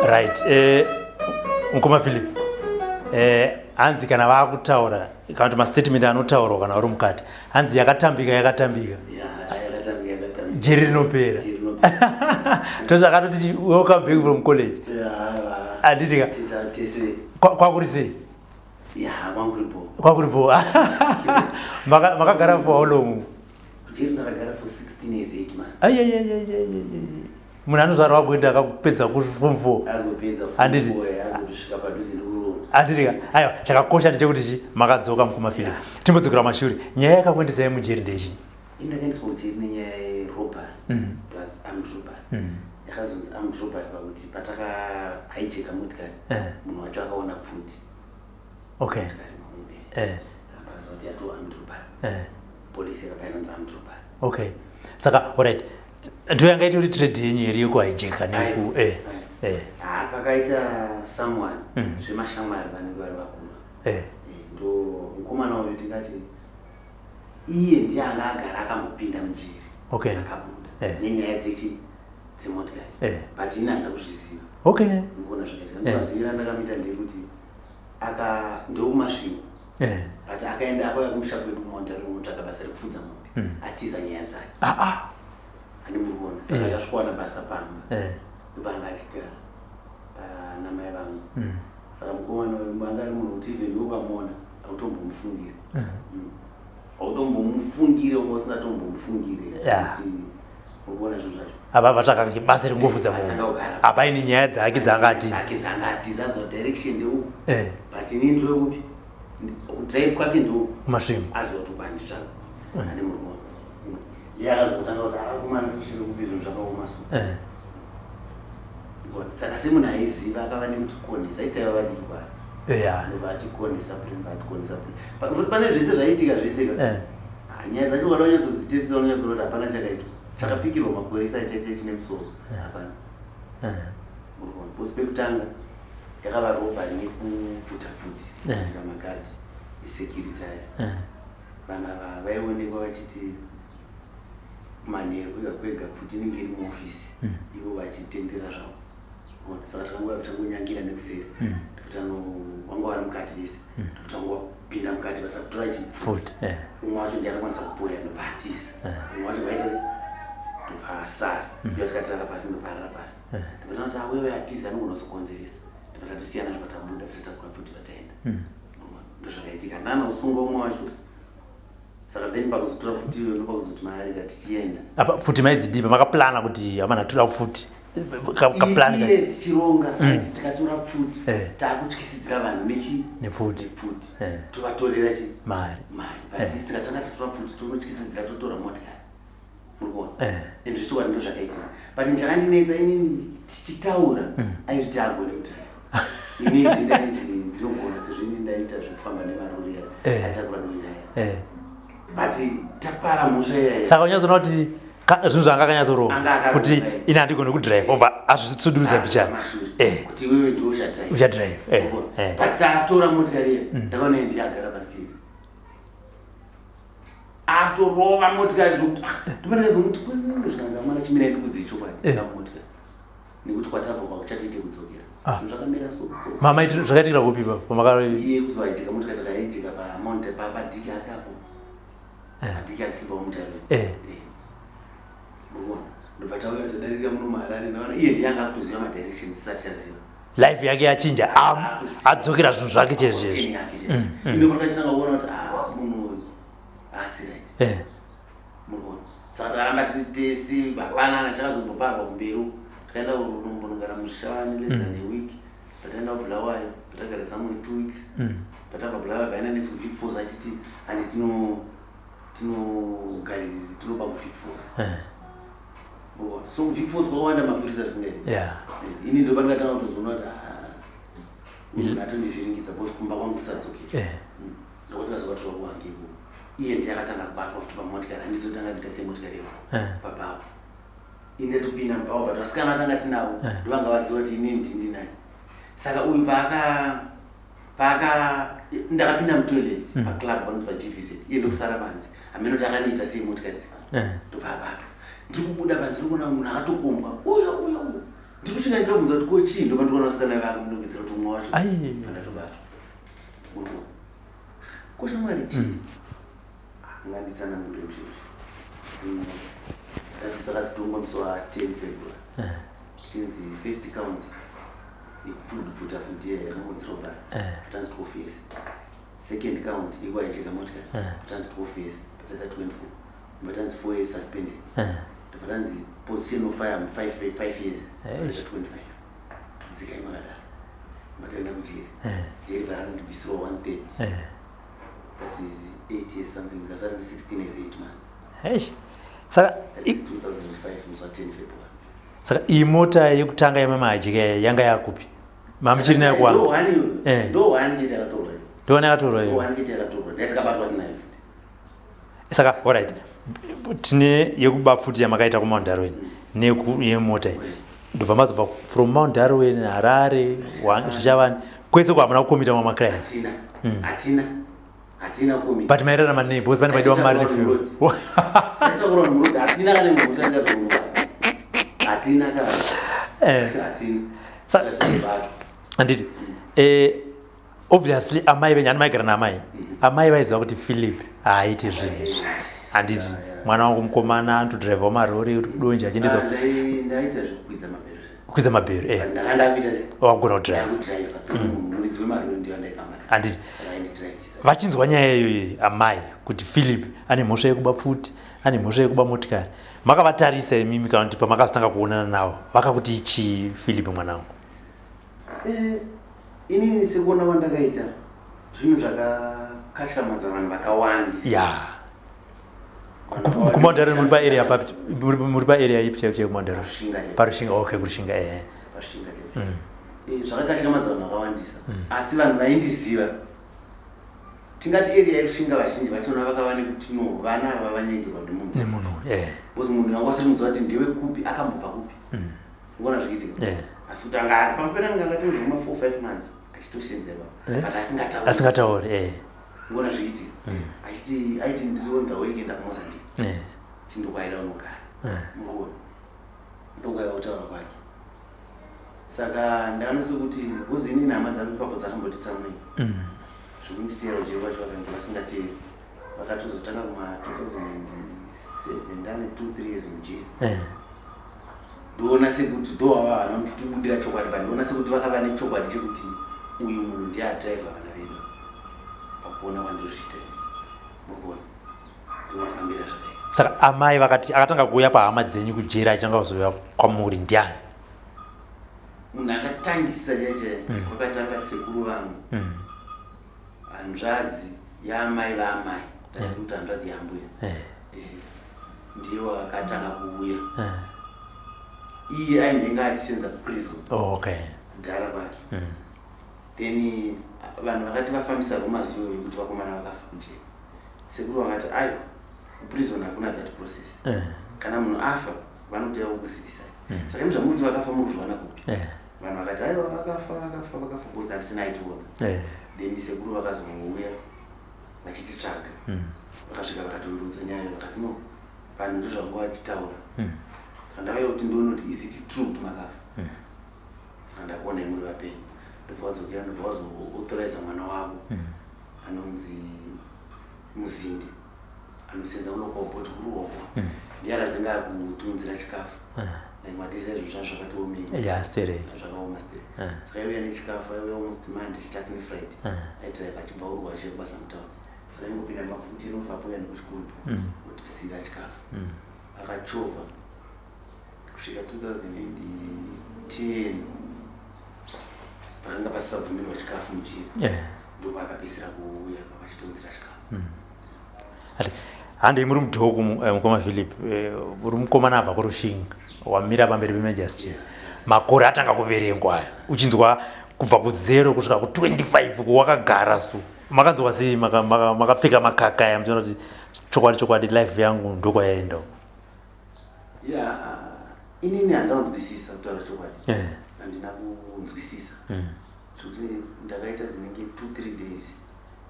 Right, mukoma Philip, hanzi kana vaakutaura, kana kuti mastatement anotaurwa kana uri mukati, hanzi yakatambika, yakatambika. Yakatambika, yakatambika. Jeri rinopera. Jeri rinopera. Tosaka toti welcome back from college. Handiti ka? Tese. Kwakuri sei? Ya, kwanguripo. Kwakuripo. Makagara for how long? Jeri ndakagara for 16 years 8 months. Aiaiaiaiai, munhu anozvarwa kuenda akapedza kuform 4. Agopedza. Handiti? Agotosvika padhuze nekuroora. Handiti ka? Aiwa, chakakosha ndechekuti chi makadzoka, mukoma Philip. Timbodzokera mashure, nyaya yakakuendesai mujeri ndechi? Indakaendeswa kujeri nenyaya yerobbery plus armed robbery. Yakazonzi armed robbery pakuti pataka hijacka motikari, munhu wacho akaona pfuti motikari mamume. Saka pazoti yato armed robbery. Polisi yakapa inonzi armed robbery. Okay, saka alright, ndo yanga itori trade yenyu here yekuhijacka neku Ah, pakaita someone, zvemashamwari vanenge vari vakuru. Ndo mukomana uyu, tingati iye ndiye anga agara akambopinda mujeri. Akabuda nenyaya dzechi dzemotikari. But ini handa kuzviziva. Mukuona zvakaitika, ndokazivira ndakamuita ndeyekuti aka ndokuMasvingo, but akaenda, akauya kumusha kwedu kuMontariro kunotsvaka basa rekufudza mombe, atiza nyaya dzake. Handi muri kuona? Saka akasvikowana basa pamba, ndopanga achigara pana mai vangu. Saka mukomana uyu anga ari munhu wekuti even iwe ukamuona hautombomufungire. Hautombomufungire, unga usingatombomufungire kuti uri kuona zvinhu zvacho. Apa vatsvaka basa rekungofudza Atanga munhu. kugara. Apa aine nyaya dzake dzaanga atiza. Dzake dzaanga atiza, aziva direction ndeuku. But ini ndewekupi? Kudrive kwake ndeuku. KuMasvingo. Aziva kuti ukanditsvaka ane muri kuona. Ndiye akazotanga kuti akomana, tosvike kupi? Zvinhu zvakaoma so. Saka semunhu aiziva, akava nekutikonesa, isi taiva vadiki kwaari. Ndobva atikonesa puri, atikonesa puri. Pane zvese zvaiitika zvese ka. Ah, nyaya dzacho ukada kunyatsodziteresa, unonyatsoona kuti hapana chakaitwa chakapikirwa makore isai chaicho chine musoro, hapana. Muri kuona? Because pekutanga yakava robbery nekubvuta pfuti, kuitira magadhi esecurity aya. Vanhu ava vaionekwa vachiti manheru kwega kwega pfuti inenge iri muofisi, ivo vachitendera zvavo. Kuona? Saka takangouya kutangonyangira nekuseri, tokutano vanga vari mukati vese, tokutangopinda mukati, vatakutora chipfuti. Futi. Umwe wacho ndiye akakwanisa kupoya, ndobva atiza. Umwe wacho vaita se ndobva asara iyo, tikatirara pasi, ndobva arara pasi. Ndobva tana kuti awewe atiza anogona kuzokonzeresa, ndobva tatosiyana, ndobva tabuda, tatakura pfuti, vataenda. Ndozvakaitika, ndanosungwa umwe wacho. Saka then pakuzotora pfuti iyoyo, ndopakuzoti maarika tichienda. Apa pfuti maidzidipa, makaplana kuti amana toda pfuti, kaplani? Ile tichironga, tikatora pfuti, taakutyisidzira vanhu nechi Nepfuti. Nepfuti. Tovatorera chi mari. Mari. But isi tikatanga tatora pfuti, tonotyisidzira, totora motikari, muri kuona? Eh. And zvichokwadi ndo zvakaitika, but chakandinetsa inini, tichitaura aizviti agone kudhiraivha, ini ndainzi ndinogona sezvo ini ndaita zvekufamba nemarori aya atakura donja aya. But tapara mhosva iyaya. Saka unyatsoona kuti zvinhu zvanga akanyatsoronga Anga akaronga, kuti ini handigoni kudhiraivha, obva azvitsudurudza mbichana. Mashure. Kuti iwewe ndiwe uchadhiraivha. Uchadhiraivha. But tatora motikari iya, ndakaona iye ndiye agara pasiri, atorova motikari zvokuti ndopandakazomuti kwewewe, zvikanzi amwana, chimirai ndikudze chokwadi. Motikari nekuti kwatabva kwakuchatoite kudzokera. Zvinhu zvakamira so so. Mama, zvakaitikira kupi pa pamaka? Iye kuzoaitika motikari takaitika pamount padhiki ake apo, padhiki achibva muMutare. Muruona, ndobva tauya tadarika muno muHarare, ndaona iye ndiye anga akutoziva madirections isati chaziva. Life yake yachinja, adzokera zvinhu zvake chaizvo. Yake indopakachitanga kuona kuti ah, munhu uyu haasi right. Muruona? Saka takaramba tiri tese, hapana chakazomboparwa kumberi uku. Takaenda kumbonogara muShavani less than a week, pataenda kuBulawayo, patagara somewhere 2 weeks. Patabva Bulawayo, paenda nesu kuVic Falls, achiti handi tinogaririri, tinoba kuVic Falls. Muruona? So kuVic Falls kwakawanda mapurisa zvisingaiti. Ini ndo pandakatanga kutozoona kuti ah, munhu atondivhiringidza, because kumba kwangu tisadzokera. Ndokuti ndazobatirwa kuwange ikoko, iye ndiye akatanga kubatwa futi pamotikari, handizotanga kuita semotikari ivo pabawo. Ini ndatopinda mubawo, but vasikana tanga tinavo ndovanga vaziva kuti inini ndindinaye. Saka uyu paaka ndakapinda mutoilet paclub panonzi paGVZ, iye ndokusara panze, hameno kuti akaniita sei motikari dzipano. Ndobva abatwa, ndiri kubuda panze, ndikuona munhu akatokombwa, uyo uyo uyo. Ndikusvika ndinobvunza kuti ko chii, ndopandikuona vasikana vakunongedzera kuti umwe wacho pandatobatwa. Uri ko shamwari chii? Nganditsanangure izvozvi. Takazitongwa musi wa 10 February. Chinzi first count yekupfuta futi yakangonzi robbery. Tanzi 12 years. Second count yekuhijacker motikari. Tanzi 12 years. Patsaita 24. Batanzi 4 years suspended. Batanzi possession of firearm 5 years. Patsaita 25. Dzikai makadaro. Bataenda kujeri. Jeri varanondibvisirwa 130. That is 8 years something. Ndikasara 16 years 8 months. Eish. Saka That is 2005 musi wa 10 February. Saka iyi mota yekutanga yamamahijeka yanga yakupi? Mamuchiri nayo kwangu? Ndo one ndo one chete yakatorwa. Ndo one yakatorwa iyo. Ndo one chete yakatorwa. Ndaitakabatwa tinayo futi. Saka alright. Tine yekuba pfuti yamakaita kuMount Darwin neyemota iyi. Ndobva mazobva from Mount Darwin, Harare, Zvichavani kwese kwa hamuna kukomita mamwe macrimes. Hatina. Hatina. Hatina kukomita. But mairarama nei because pane paidiwa mari nefuel. Taitaura muroad hatina kana mhosva yakatorwa. Hatina kana. Hatina. Tatizobatwa. Handiti. Obviously amai venyu ani maigara naamai. Amai vaiziva kuti Philip haaiti zvinhu izvi. Handiti mwana wangu mukomana anotodhiraivhawo marori kudonje achiendesa. Ndaita zvekukwidza mabhero. Kukwidza mabhero eh. Ndakanda kuita se. Wagona kudhiraivha. Ndakudhiraivha. Muridzi wemarori ndiyo ndaifamba. Handiti. Saka aindidhiraivhisa. Vachinzwa nyaya iyoyo amai kuti Philip ane mhosva yekuba pfuti, ane mhosva yekuba motikari. Makavatarisa imimi kana kuti pamakazotanga kuonana navo vakakuti chii Philip mwanangu? Inini sekuona kwandakaita zvinhu zvakakatyamadza vanhu vakawandisa. Ya. KuMount Darwin muri paarea papi? Muri paarea ipi chaipo chaipo kuMount Darwin? Parushinga chaipo. Parushinga, okay, kurushinga eh. Parushinga chaipo. Zvakakatyamadza vanhu vakawandisa. Asi vanhu vaindiziva tingati area yerushinga vazhinji vachona vakava nekuti no vana ava vanyengerwa nemunhu. Nemunhu, eh. Because munhu wanga usiri muziva kuti ndewekupi, akambobva kupi. Unoona zvichiitika? Asi kuti anga pamupera anga akatorwa kuma 4 5 months achitosenzera baba. But asingatauri. Asingatauri, eh. Unoona zvichiitika? Achiti aiti ndiri on the way kuenda kuMozambique. Chindokwaida unogara. Muruona. Ndokwaiva kutaura kwake. Saka ndakanotsa kuti because inini hama dzangu ipapo dzakambotitsamwei. Zvekunditeera ujeri kwacho vakange vasingateeri. Vakatozotanga kuma 2007 ndane 2 3 years mujeri. Ndoona sekuti though ava havana kutibudira chokwadi but ndoona sekuti vakava nechokwadi chekuti uyu munhu ndiye adriver vana vedu. Pakuona kwandozviita ini. Murikuona? Ndinofambira zvakaipa. Saka amai vakati akatanga kuuya pahama dzenyu kujeri achitanga kuzouya kwamuri ndiani? Munhu akatangisa chaiye kwakatanga sekuru vangu. Hanzvadzi yaamai vaamai. Taziva kuti hanzvadzi yaambuya. Ndiye wakatanga kuuya. Iye aimbenge achisenza kuprison. Oh, okay. Kudhara kwake. Then vanhu vakati vafambisa rumors iyoyo yekuti vakomana vakafa kujeri. Sekuru vakati aiwa kuprison hakuna that process. Kana munhu afa vanotouya kukuzivisai. Saka imi zvamuri kuti vakafa muri kuzviwana kupi? Vanhu vakati aiwa vakafa vakafa vakafa because hatisina aitiona. Then sekuru vakazouya vachititsvaga. Vakasvika vakatondiudza nyaya vakati no vanhu ndozvavanga vachitaura. Saka ndakauya kuti ndione kuti is it true kuti makafa. Saka ndakuonai muri vapenyu. Ndobva vadzokera ndobva vazoauthorize mwana wavo anonzi Muzinde anosenza kulocal board kuruoko. Ndiye akazenga akutiunzira chikafu. Like madays aizvo zvanga zvakatiomei. Yeah, stereki. Zvakaoma stereki. Saka aiuya nechikafu aiuya almost Monday, Chitatu neFriday. Aidrive achibva Uruwa achiuya kubasa mutauni. Saka aingopinda mumafuti inobva apo nekuchikurupo otisiyira chikafu. Akachovha kusvika 2010 pakanga pasisabvumirwa chikafu mujeri. Ndopaakapedzisira kuuya vachitiunzira chikafu. Ati handei muri mudhoku mukoma Philip, uri mukomana abva kuRushinga wamira pamberi pemagistrate. Makore atanga kuverengwa aya uchinzwa kubva ku0 kusvika ku25 wakagara so makanzwa sei makapfeka makaka aya muchiona kuti chokwadi chokwadi life yangu ndokwayaenda? Ya, inini handaunzwisisa kutaura chokwadi. Handina kunzwisisa. Zvekuti ndakaita dzinenge 2-3 days.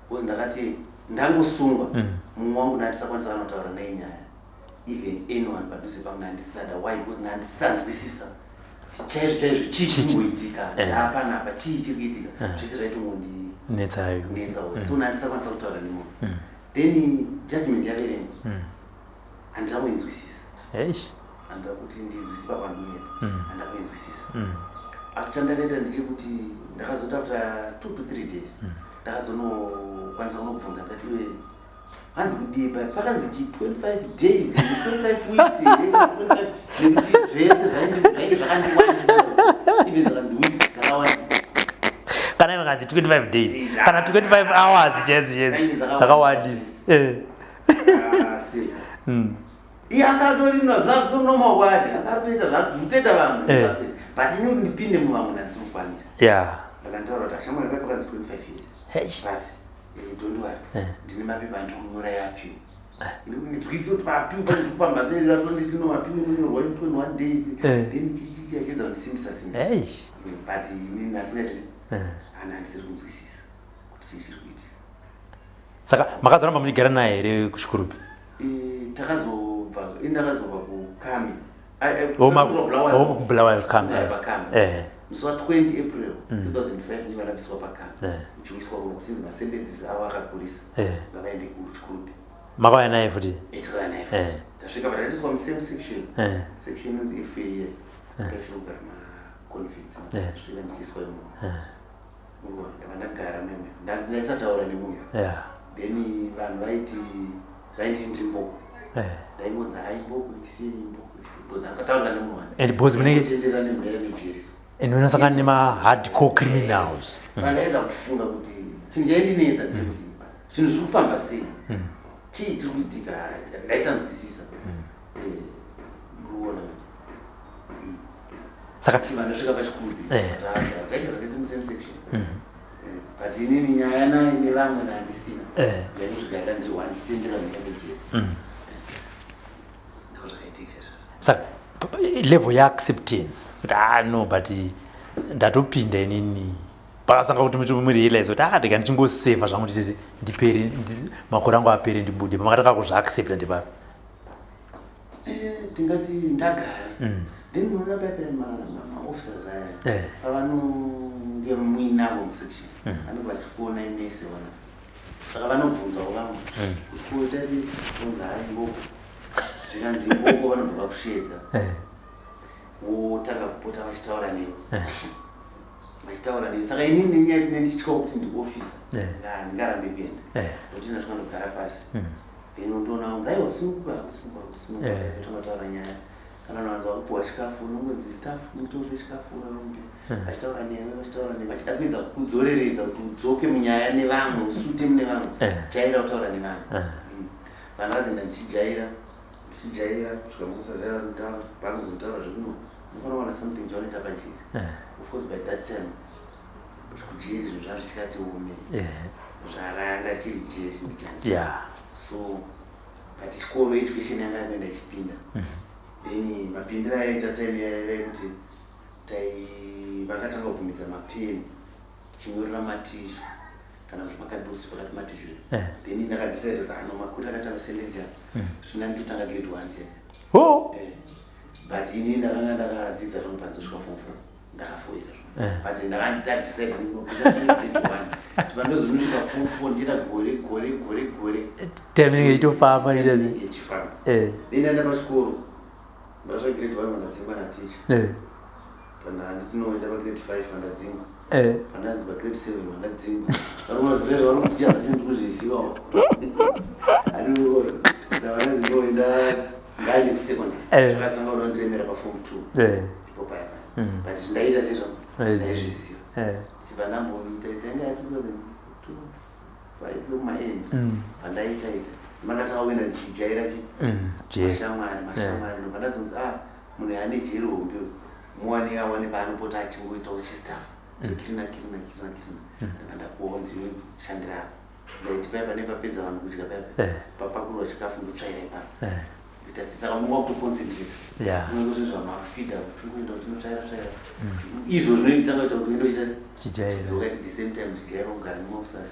Because ndakati ndangosungwa mumwe wangu ndandisakwanisa kana kutaura naye nyaya. Even anyone padhuze pangu ndandisada. Why? Because ndandisanzwisisa. Chaizvo chaizvo chii chiri kumboitika hapana apa, chii chiri kuitika? Zvese zvaitongondinetsawo. Netsayo. So nandisakwanisa kutaura nemunhu. Then judgment yaverengwa, handina kuinzwisisa. Handida kuti ndinzwisise papandienda, handida kuinzwisisa. Asi chandakaita ndechekuti ndakazoti after 2 to 3 days ndakazonokwanisa kunobvunza. Ndikati, "Iwe, hanzi kudii pa pakanzi chi 25 days, 25 weeks here, 25?" Nekuti zvese zvainge zvakandiwandisa, even zvakanzi weeks dzakawandisa. Kana ivakanzi 25 days kana 25 hours chaidzo chaidzo Dzainge dzakawandisa. Dzakawandisa. Asi iye angatori zvatonormal kwaari, angatoita zvakutoita vamwe, but ini kuti ndipinde muvamwe ndandisiri kukwanisa. Ndakanditaura kuti, "Ashamwari, pai pakanzi 25 years, but don't worry, ndine mapepa andiri kunyora yeappeal." Ndinzwise kuti paappeal pane kufamba sei. Ratonditi no, appeal inonyorwa in 21 days. Then chichi chichiedza kundisimbisa simbisa. But ini ndasingaiti, hana handisiri kunzwisisa kuti chii chiri kuitika. Saka makazoramba muchigara naye here kuChikurubi? Takazobva, ini ndakazobva kuKhami. Oh, kuBulawayo, Khami. PaKhami musi wa20 April 2005 ndiva ndabviswa paKhami, ndichiuiswa kuno kuchinzi masentences avo akakurisa, ngavaende kuChikurubi. Makauya naye futi? Takauya naye futi. Tasvika pataitiswa musame section, section inonzi FA, tachiri kugara maconvicts. Svika ndichiiswa imomo. Unoona, ndava ndagara meme, ndaisataura nemunhu. Then vanhu vaiti, vainditi ndiri mboko. Ndaingonzi, "Hai, mboko isiye, imboko isiye," because akataura nemunhu. And because munenge Tendera nemhera nejeriswa. And munosangana nema-hardcore criminals. Saka ndaedza kufunga kuti chinhu chaindinetsa ndechekuti zvinhu zviri kufamba sei, chii chiri kuitika, ndaisanzwisisa. Muruona. Saka Chibva ndasvika paChikurubi, taigara tese musame section. But inini nyaya naye nevamwe nandisina. Ndaingozvigarira ndiri one, ndichitendera mhera nejeri. Ndiko zvakaitika izvo. Saka level yeacceptance kuti, ah no, but ndatopinda inini, pakasanga kuti murealize kuti, ah, ndika ndichingoseva zvangu, ndichisi ndipere, makore angu apere, ndibude, pamakatanga kuzviaccepta ndepapi? Tingati ndagara, then unoona paipa maofficers aya pavanonge muinavo musection, vanenge vachikuonai mese vana. Saka vanobvunzawo vamwe kuti kuitati kunzi, "Hai, imboko." Zvikanzi imboko, vanobva vakushedza, wotanga kupota vachitaura newe, vachitaura newe. Saka inini nenyaya yekuti ndityawo kuti ndiofficer, handingarambi kuenda, nokuti ndasvika ndogara pasi, then utoona kunzi, "Aiwa, sununguka, kusununguka, kusununguka." Tanga taura nyaya. Kana unowanza kupiwa chikafu, unongonzi, "Staff, mutorere chikafu mupe." Vachitaura newe, vachitaura newe, vachida kuedza kudzoreredza kuti udzoke munyaya nevamwe, usute mune vamwe. Jaira kutaura nevamwe. Saka ndakazoenda ndichijaira, ndichijaira kusvika mukusaziva vanozotaura zvekuno unofanira kuwana something chaunoita pajeri. Of course, by that time kujeri zvinhu zvanga zvichikati omei, zvaranga chiri jeri chinhu chanje. So but chikoro, education yanga yakuenda ichipinda. Then mapindiro aiita time yaiva yekuti tai vakatanga kubvumidza mapeni, tichinyorera matissue kana kuti makadhibosi pakati matissue. Then ndakadecide kuti ano makuri akaita masentence apa, zvina nditotanga grade one chaiyo. But ini ndakanga ndakadzidza zvangu panze kusvika form four, ndakafoira. But ndakadecide grade one, pandozonosvika form four ndichiita gore gore gore gore. Time inenge ichitofamba. Inenge ichifamba. Then ndaenda pachikoro, ndasvika grade one, vandadzingwa naticha. Pana handitinoenda pagrade five, vandadzingwa. Pandanzi pagrade seven, vandadzingwa. Varikuona zvavari kuticha zvacho, ndiri kuzvizivawo. Ndavanazingoenda ngaende kusecondary. Zvakazanga kuti vandiremera paform two ipo paya paya. But ndaita sezva ndaizviziva. Chibva ndamboita ita, inga ya 2002 five yokumaend. Pandaita ita, makatanga kuenda ndichijaira chi Jeri. Mashamwari, mashamwari, ndobva ndazonzi, "Ah, munhu ane jeri hombe, muwane awane paanopota achingoitawo chistaff, kirina kirina kirina kirina." Ndobva ndapuwa kunzi, "Iwe, shandira apa." Ndaiti paya pane papedza vanhu kudya paya, papakurwa chikafu, ndotsvaira ipapo. Ndoita sei, saka unonga kutoconcentrate. Unenge zvinhu zvamakufida kuti ungoenda uchinotsvaira tsvaira. Izvo zvinoitanga kuita kuti uende uchiita Chijaira. Chidzoka at the same time, chijaira kugara nemaofficers,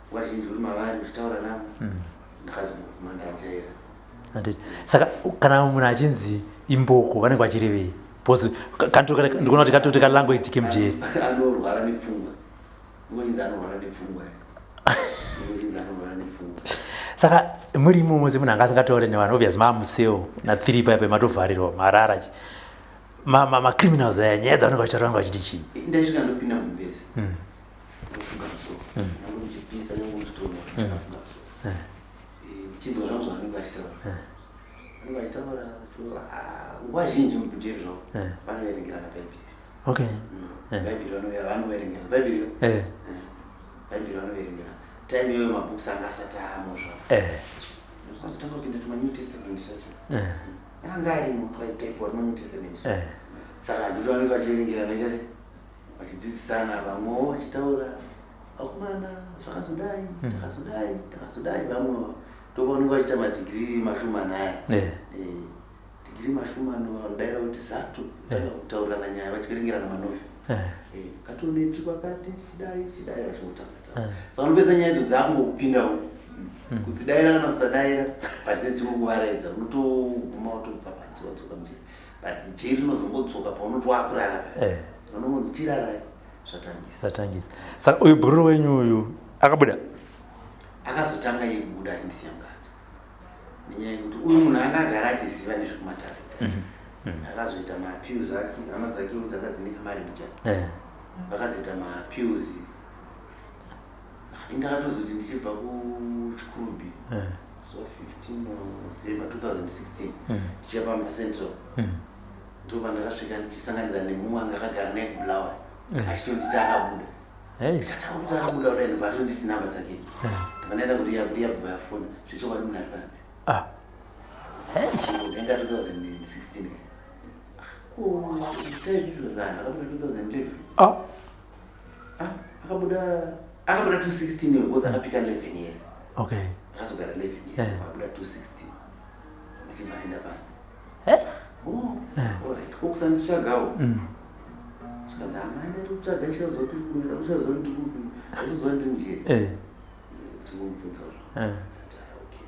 nguva zhinji uri mavari uchitaura navo. Ndakazoguma ndajaira. Handiti. Saka kana munhu achinzi imboko, vanenge vachirevei? Because ndikuona kuti katoti kalanguage kemujeri. Anorwara nepfungwa. Unochinzi anorwara nepfungwa. Unochinzi anorwara nepfungwa. Saka muri imomo semunhu anga asingataure nevanhu, obvious maamuseo na3 paipa matovharirwa marara chi. Macriminals aya nyaya dzavanenge vachitaura vanga vachiti chii? Ndaisvika ndopinda mumbezi. Ndofunga musoro. Nyange muchipisa nyange muchitonhora ndikafunga musoro. Ndichinzwa zvangu zvavanenge vachitaura. Vanenge vachitaura nguva zhinji mujeri zvavo vanoverengerana Bhaibheri. Okay. Bhaibheri vanoverengera. Bhaibheri. Bhaibheri vanoverengera. Time iyoyo mabooks anga asati aamo zvavo. Kwazotanga kupinda tuma New Testament zvacho. Anga arimo twaitaipiwa tuma New Testament. Saka handiti vanenge vachiverengerana ita sei? Vachidzidzisana vamwewo vachitaura akomana zvakazodai takazodai takazodai vamwe ndopavanenge vachiita madhigiri mashomani aya. Dhigiri mashomani vanodaira kuti zatu tanga kutaurirana nyaya vachiverengerana manovi. Katoneti kwakati tichidai tichidai vachingotaura taura. Saka unopedza nyaya idzo dzakungokupindawo kudzidaira kana kusadaira but dze dzingokuvaraidza unotoguma watobva panze wadzoka mujeri. But jeri rinozongodzoka paunoti wakurara paya. Unongonzi chirarai zvatangisa. Zvatangisa. Saka uyu bhururu wenyu uyu akabuda? Akazotanga iye kubuda achindisiya mukati. Nenyaya yekuti uyu munhu anga agara achiziva nezvekumatare. Akazoita maappeals ake, hama dzake dzanga dzine kamari mbijana. Vakazoita maappeals. Ndakatozoti ndichibva kuChikurubi so 15 November 2016 ndichiya pamba Central. Ndopandakasvika ndichisanganidza nemumwe anga akagara naye kuBulawayo achitonditi akabuda. Ndikatanga kuti akabuda kudai ndobva atonditi namba dzake. Ndobva ndaenda kuRehab, Rehab bva yafona zvechokwadi munhu ari panze. November 2016. Ko akabuda 2011. Akabuda akabuda 2016 because akapika 11 years. Okay. Akazogara 11 years akabuda 2016. Achibva aenda panze. Oh, alright. Ko kusanditsvagawo. Zvikanzi hama ndiri kutsvaga ndichazoti ndichazoti ndikupi. Achizoziva ndiri mujeri. Ndichingomubvunza zvo. Okay.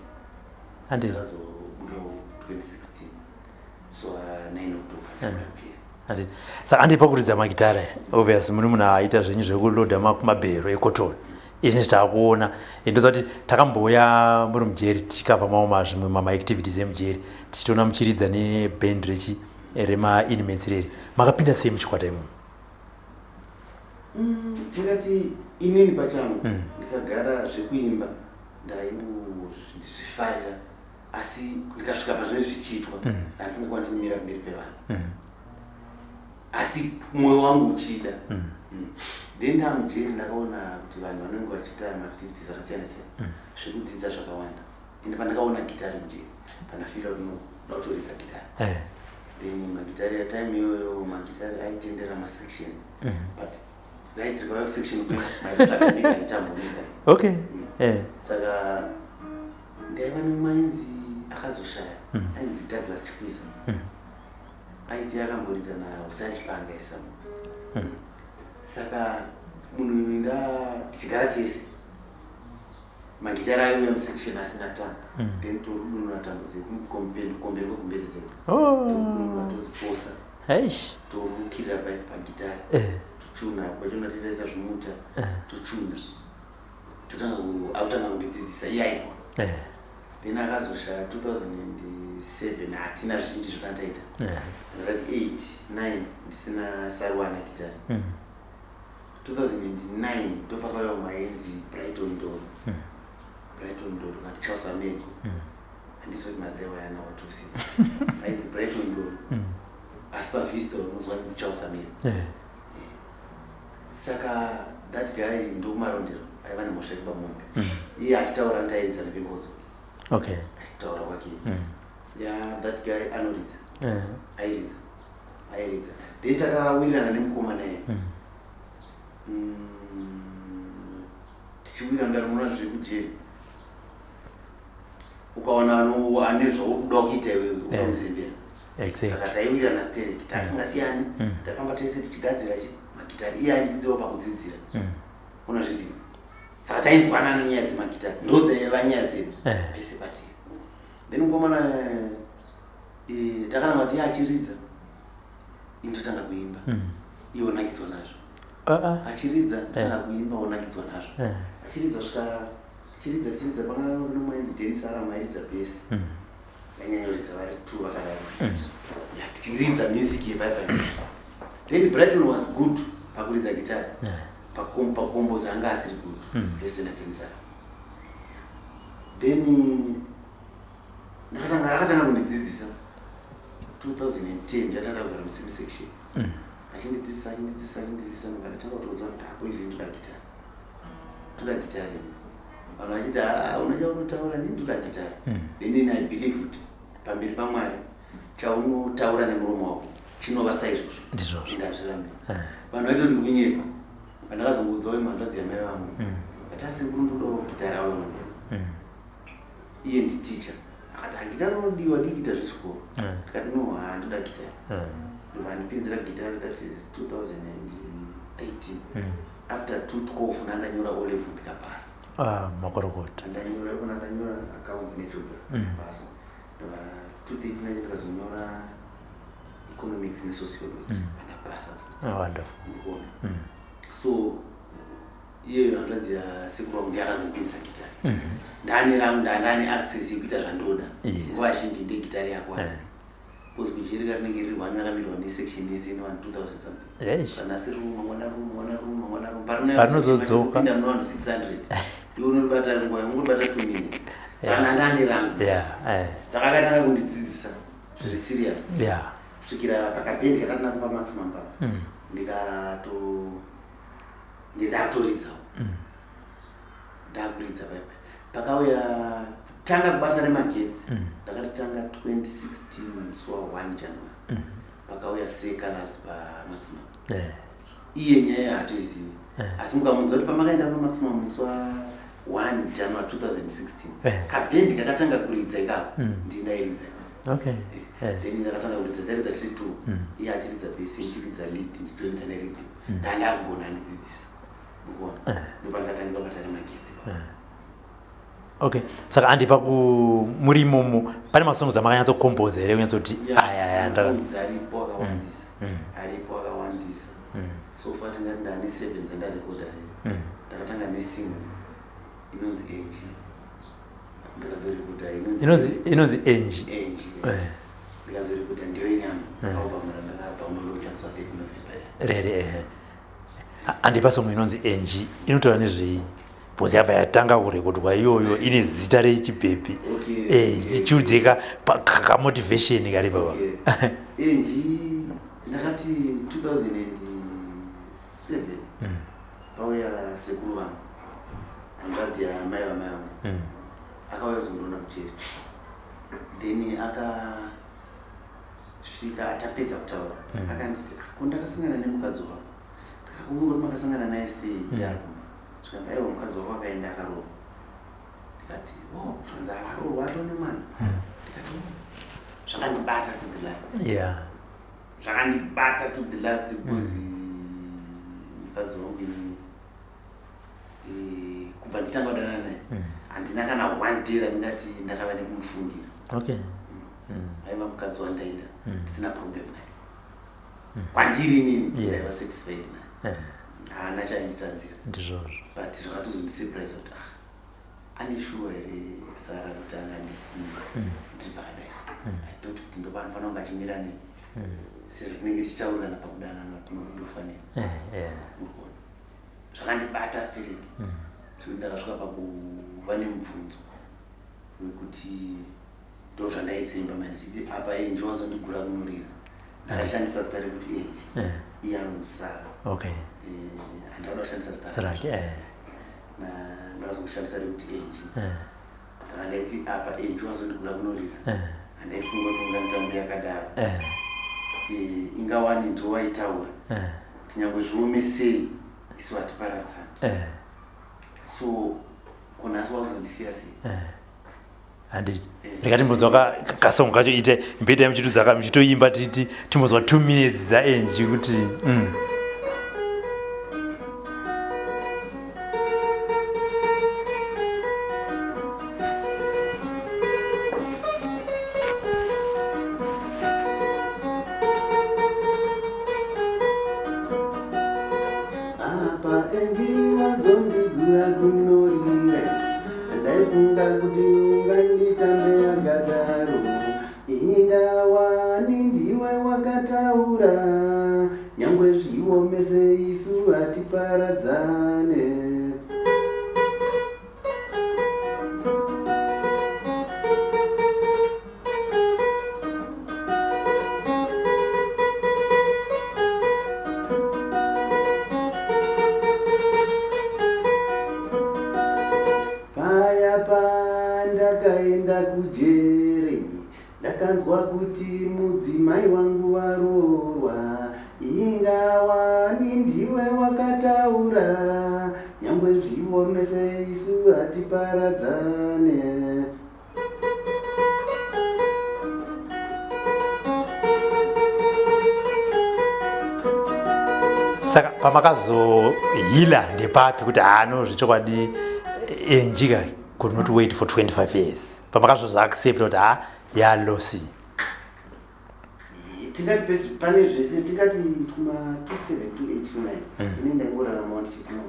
Handizvo. Ndakazobudawo 2016. So 9 October ndichibuda mujeri. Handiti. Saka handei pakuridza magitare. Obvious muri munhu aita zvenyu zvekuloda mabhero ekotoni. Izvi taakuona. Ndoziva kuti takambouya muri mujeri tichikavha mamwe zvimwe mama activities emujeri tichitoona muchiridza neband rechi rema inmates reri. Makapinda sei muchikwata imomo? Tingati inini pachangu ndikagara zvekuimba ndaingozvifarira asi ndikasvika pazvinenge zvichiitwa handisingakwanisi kumira mberi pevanhu. Asi mwoyo wangu uchida. Then ndamujeri ndakaona kuti vanhu vanenge vachiita maactivities akasiyana siyana zvekudzidza zvakawanda. Ende pandakaona gitari mujeri pandafira kuti no kutoridza gitari. Then magitari atime iyoyo magitari aitendera masections. But right rikauya kusection kwedu maitsvaga mega mitambo mega. Okay. Saka ndaiva nemumwe ainzi akazoshaya ainzi Douglas Chikwiza. Aiti akamboridza naHusai Chipanga irisamu. Saka munhu uyu nda tichigara tese magitari aiuya musection asina tambo. Then torudunura tambo dzekumberi kwekumbezi dzedu. Torudunura todziposa. Torukirira pagitari. Tochuna kwachona tichaisa zvimuta. Tochuna. Totanga akutanga kundidzidzisa iye aigona. Then akazoshaya 2007 hatina zvizhinji zvakandaita. Ndakati 8 9 ndisina saruwana gitari. 2009 ndopakauya umwe ainzi Brighton Ndoro. Brighton Ndoro kana Charles Amego. Handisi kuti mazita iwayo ana watusi. Ainzi Brighton Ndoro. Asi pavista unonzwa ainzi Charles Amego. Saka that guy ndokumarondero aiva nemhosva yekuba mombe. Iye achitaura ndairidza nebengodzo. Okay. Achitaura kwake. Yeah, that guy anoridza. Airidza. Airidza. Then takawirirana nemukomana iye. Tichiwirirana ndari zvekujeri. Ukaona ane zvauri kuda kuita iwewe utomuzembera. Saka taiwirirana stereki tatingasiyani. Takamba tese tichigadzira chi magitari iye aindidiwa pakudzidzira. Unozviti. Saka tainzwanana nenyaya dzemagitari. Ndo dzaiva nyaya dzedu. Pese patiri. Then mukomana takananga kuti iye achiridza. Indotanga kuimba. Iwe wonakidzwa nazvo. Achiridza ndotanga kuimba wonakidzwa nazvo. Achiridza svika tichiridza tichiridza panga kune mwainzi Dennis Aram airidza bass. Vainyanyoridza vari two vakadaro. Yeah, tichiridza music yevibe. Then Brighton was good pakuridza gitare. Pakomboza anga asiri good. Vese naDennis Aram. Then ndakatanga akatanga kundidzidzisa 2010 ndatanga kugara musame section. Achindidzidzisa achindidzidzisa achindidzidzisa ndobva ndatanga kutoudza kuti hapo izi ndoda gitare. Ndoda gitare ini. Vanhu vachiti haa unocha unotaura nini ndoda gitare. Then ini I believe kuti pamberi paMwari chaunotaura nemuromo wako chinova saizvozvo. Ndizvozvo. Ende hazvirambi. Vanhu vaitoti ndikunyepa. Pandakazongoudzawo imwe hanzvadzi yamai vangu. Ndati asi sekuru ndodawo gitare auya unondiona. Iye nditicha. Akati "Ah, gitare rinodiwa dii kuita zvechikoro. Ndikati no handoda gitare. Ndobva andipinzira gitare that is 2013. After 2012 ndandanyora O level ndikapasa. Ah, makorokota. Ndanyora ikona ndanyora accounts negeography pasa. Ndobva 2013 acho ndikazonyora economics nesociology andapasa. Ah, wonderful. Ndikuona. So iyeyo hanzvadzi yasekuru vangu ndiye akazondipinzira gitare. Ndane rangu ndane access yekuita zvandoda. Nguva zhinji ndegitare yako. Because kujeri rinenge riri one rakamirwa nesection yese ine vanhu 2000 something. Kana asi room, mangwana room, mangwana room, mangwana room. Parinozodzoka. Pinda muna vanhu 600. Iwe unoribata nguva, ungoribata 2 minutes. Saka ndane rangu. Saka akatanga kundidzidzisa zviri serious. Kusvikira pakabhendi kakati pa maximum papa. Ndikato ndatoridzawo. Ndakuridza paipa. Pakauya tanga kubata remagetsi. Ndakatanga 2016 musi wa 1 January. Pakauya Seh Calaz pa maximum. Iye nyaya haatoizivi. Asi mukamudza kuti pamakaenda pa maximum musi wa 1 January 2016. Kabhendi kakatanga kuridza ikako. Ndindairidza ikako. Then ndakatanga kuridza ndairidza tiri two. Iye achiridza bass, ndichiridza lead, ndichijoinidza nerhythm. Ndandakugona andidzidzisa. Ndikuona. Ndopandakatangira kubata remagetsi. Okay. Saka andi paku muri imomo pane masongs amakanyatsokompoza here kunyatsoti aya aya ndaka Masongs aripo akawandisa. Aripo akawandisa. So far tingati ndane 7 dzandarekodha rero. Ndakatanga nesingle inonzi Angie. Ndakazorekodha inonzi inonzi Angie. Angie. Ndikazorekodha ndiyo nyama. Album randakabva unolauncha musi wa 30 November. Rere ehe. Andi pasong inonzi Angie inotaura nezvei? Because yabva yatanga kurekodwa iyoyo ine zita rechibhebhi. Chichiudzika kamotivation kari baba. Angie ndakati 2007 pauya sekuru vangu hanzvadzi yamai vamai vangu akauya kuzondiona kucheri. Then akasvika atapedza kutaura akanditi "Ah, ko ndakasangana nemukadzi wako. Ndakati kumungori makasangana naye sei iye ari kumba. Zvikanzi aiwa mukadzi wako akaenda akaroorwa. Ndikati oh, zvikanzi akaroorwa atone mwana. Ndikati oh. Zvakandibata to the last. Zvakandibata to the last because mukadzi wangu ini kubva ndichitanga kudanana naye handina kana one day randingati ndakava nekumufungira. Aiva mukadzi wandaida ndisina problem naye. Kwandiri inini ndaiva satisfied naye. Haana chainditadzira. Ndizvozvo. But zvakatozondisurprise kuti ah, ane shuwa here Sara kuti angandisiya ndiri pakadai so. I thought kuti ndopanofanira kunge achimira neni. Sezvo tinenge tichitaurirana pakudanana ndofanira. Urikuona. Zvakandibata stereki. Zvekuti ndakasvika pakuva nemubvunzo wekuti ndo zvandaisemba manje ndichiti apa Angie wazondigura kunorira. Ndakashandisa zita rekuti Angie. Iye anonzi Sara. Handada kushandisa zita rake. Ndakazongoshandisa rekuti Angie. Saka ndaiti apa Angie wazondigura kunorira. Handaifunga kuti unganditambe yakadaro. Ingawani ndiwo waitaura. Kuti nyangwe zviome sei isu hatiparadzani. So kunhasi wakuzondisiya sei? Handiti. Rega timbonzwa kasong kacho ite mbeta muchituzaka muchitoimba titi timbonzwa 2 minutes dza Angie kuti Inga wani ndiwe wakataura, nyangwe zviomese isu hatiparadzane. Paya pandakaenda kujere ndakanzwa kuti mudzimai wangu waroorwa. Inga wani ndiwe wakataura, nyangwe zviomese isu hatiparadzane. Saka pamakazohila ndepapi kuti haano zvechokwadi enjika could not wait for 25 years, pamakazozoaccept kuti ha yalosi? Tingati pane zvese, tingati tuma 27 28 29, ine ndaingoraramawo ndichiti no,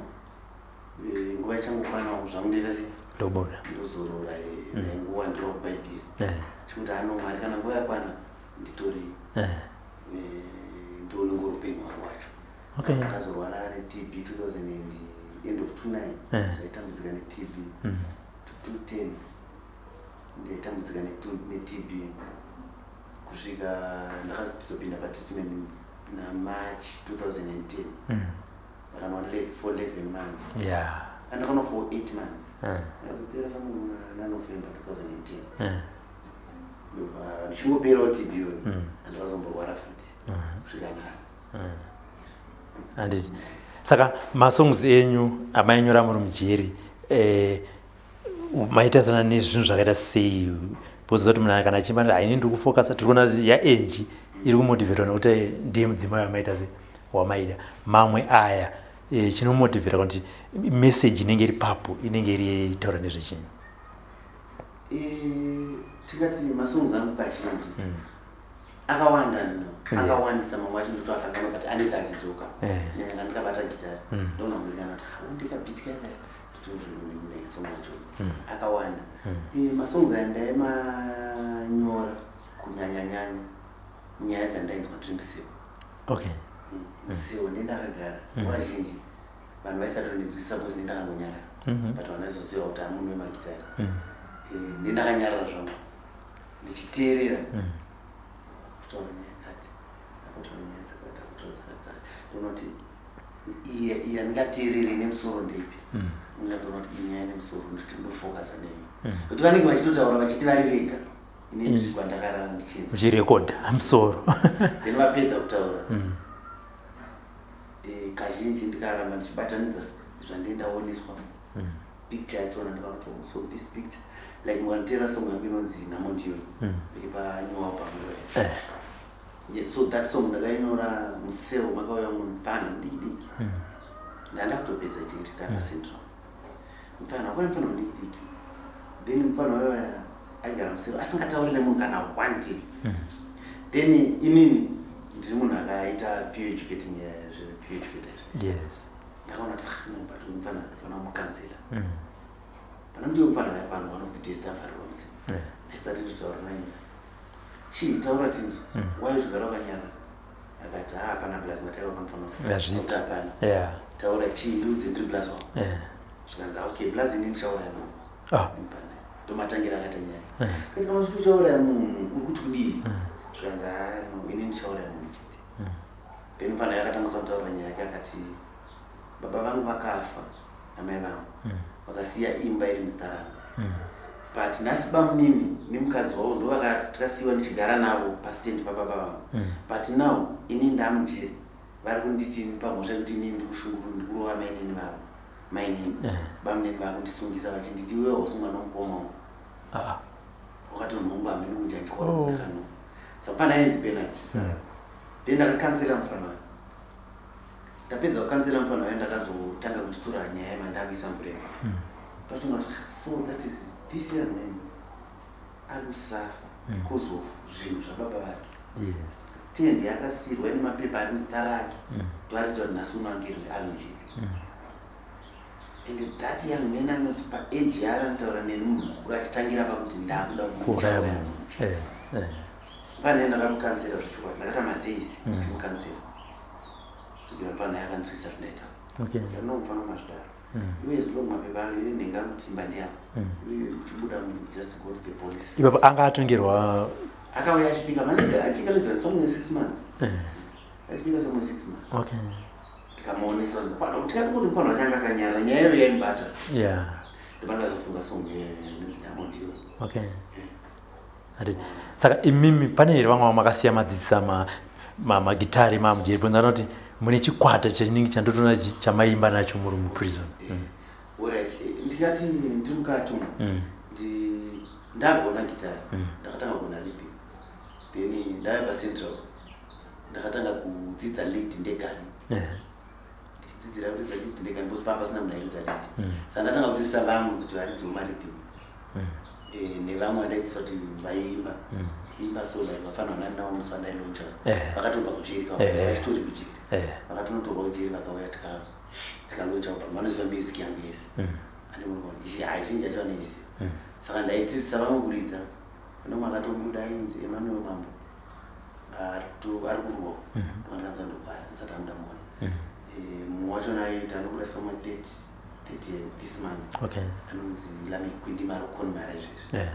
nguva ichangokwanawo zvangu, ndoita sei? Ndobuda. Ndozorora. Ndaingowandirawo bhaibheri chikuti ano Mwari, kana nguva yakwana nditorei. Ndounenge uri upenyu hwangu hwacho. Ndakazorwara neTB 2000 and end of 29. Ndaitambudzika neTB to 210, ndaitambudzika neTB kusvika ndakazopinda patreatment naMarch 2010. Ndakanwa for 11 months. Andakanwa for 8 months. Ndakazopera samwe naNovember 2010. Ndobva ndichingoperawo TB iyoyo, handakazomborwara futi kusvika nhasi. Handiti saka masongs enyu amainyora muri mujeri, maitarisana nezvinhu zvakaita sei? Because kuti munhu kana achimba haini ndiri kufocusa, tiri kuona kuti yaEnji iri kumotivatwa nekuti ndiye mudzimai wamaita se wamaida. Mamwe aya, chinomotivhera kuti message inenge iri papo inenge iri taura nezvechinhu? Tingati masongs angu kazhinji akawanda ndino akawandisa, mamwe acho ndotoakanganwa, but anoita achidzoka. Nyanya kana ndikabata gitari, ndoona kuringana kuti ndikabit kaka song yacho. Akawanda. Masongs aya ndaimanyora kunyanyanyanya nyaya dzandainzwa ndiri mucell. Mucell ndendakagara nguva zhinji, vanhu vaisatondinzwisisa because ndendakangonyarara, but vanhu vaizoziva kuti amunhu wemagitari. Ndendakanyarara zvangu ndichiteerera kutaura nyaya kati akutaura nyaya dzakati, akutaura dzakadzaka, ndonoti iya iya ndingateerere nemusoro ndeipi, ungatsoona kuti iyi nyaya nemusoro, ndoti ndofokasa neyo, kuti vanenge vachitotaura vachiti vari vega, ini ndiri kwandakarara ndichinzwa. Uchirekodha musoro. Then vapedza kutaura, kazhinji ndikaramba ndichibatanidza zvandindaoneswa, picture yachona, ndikakuti oh, so this picture, like mukanditeera song yangu inonzi Nhamo Ndiyo, iri panew album iyoyo. Yeah, so that song ndakainyora mucell makauya mufana mudiki diki. Ndanda kutopedza jeri, ndapa Central, mufana wakauya, mufana mudiki diki. Then mufana wayoya aigara mucell asingatauri nemunhu kana one day. Then inini ndiri munhu akaita peer educating, zvepeer educator izvi. Ndakaona kuti ah, no, but uyu mufana ndofana kumucounsela. Pana ndiyo mufana waya pano, one of the days tavharirwa mucell, I started kutaura naye, chii, taura tinzwa, why uchigara wakanyara? Akati ha, hapana plus, ngataiwa kamufana. Yazviti. Hapana. Taura, chii, ndiudze, ndiri plus wako. Zvikanzi okay plus, ini ndichauraya munhu. Mupana ndomatangira akaita nyaya. Kati kana uchiti uchauraya munhu, uri kuti kudii? Zvikanzi ha no, ini ndichauraya munhu chete. Then mufana yakatangisa kutaura nyaya yake, akati baba vangu vakafa namai vangu, vakasiya imba iri muzita rangu, but nhasi bamunini nemukadzi wavo ndo vakasiyiwa ndichigara navo pastendi pababa vangu, but now ini ndamujeri, vari kunditi pamhosva yekuti inini ndikushunguru, ndikurova mainini vavo, mainini bamunini vakundisungisa vachinditi iwewe hausungwa nomukoma wangu. Wakatonhongwa hamene kujanjwa. Ndakanhongwa, saka pana ainzi Bernard. Saka then ndakacounsela mufana wayo. Ndapedza kucounsela mufana wayo, ndakazotanga kuchitora nyaya yemandakuisa mubrain, ndatonga kuti so that is this young man ari kusuffer because of zvinhu zvababa vake. Stand yakasiyirwa ine mapepa ari muzita rake, ndoarita kuti nhasi uno ange ari mujeri. And that young man anoti paage yaari anotaura neni, munhu mukuru, achitangira pakuti ndakuda kuuraya munhu. Yes. Pane ndakamukansera zvechokwadi, ndakaita madays ndichimukansera kusvikira mufana akanzwisisa zvindaita. No, mufana mazvidaro iwe, as long mapepa ayo nhenga mutimba ndeyako, iwe uchibuda, just go to the police. Ipapo anga atongerwa? Akauya achipika manenge aipika less than somewhere 6 months, aipika somewhere 6 months. Ndikamuonesa tikati kuti mufana wacho anga akanyarara, nyaya iyo yaimubata. Ndopandakazofunga song inonzi Nyamondiwa. Okay. Ati, saka imimi pane here vamwe vamakasiya madzidzisa magitari mamujeri? Ponzana kuti mune chikwata chinenge chandotoona chamaimba nacho muri muprison. Alright, ndikati ndiri mukati umu, ndagona gitari, ndakatanga kugona rhythm, then ndave pacentral, ndakatanga kudzidza lead ndegani. Ndichidzidzira kuridza lead ndegani because panga pasina munhu airidza lead. Saka ndatanga kudzidzisa vamwe kuti varidzewo marhythm. Nevamwe vandaidzidzisa kuti vaiimba imba, so like vafana vanani navo musi wandailauncha vakatobva kujeri, vachitori kujeri, vakatonotorwa kujeri, vakauya, tikalauncha album. Vanoziva music yangu yese, azhinji acho vanoiziva. Saka ndaidzidzisa vamwe kuridza. Pane akatobuda ainzi Emmanuel Mambo, ari kurwa, ndokandikanza ndokwari ndisati amudamuona. Mumwe wachona aiita anobuda somewhere 30 this month, anonzi Lamikwindi Marokoni mara izvezvi.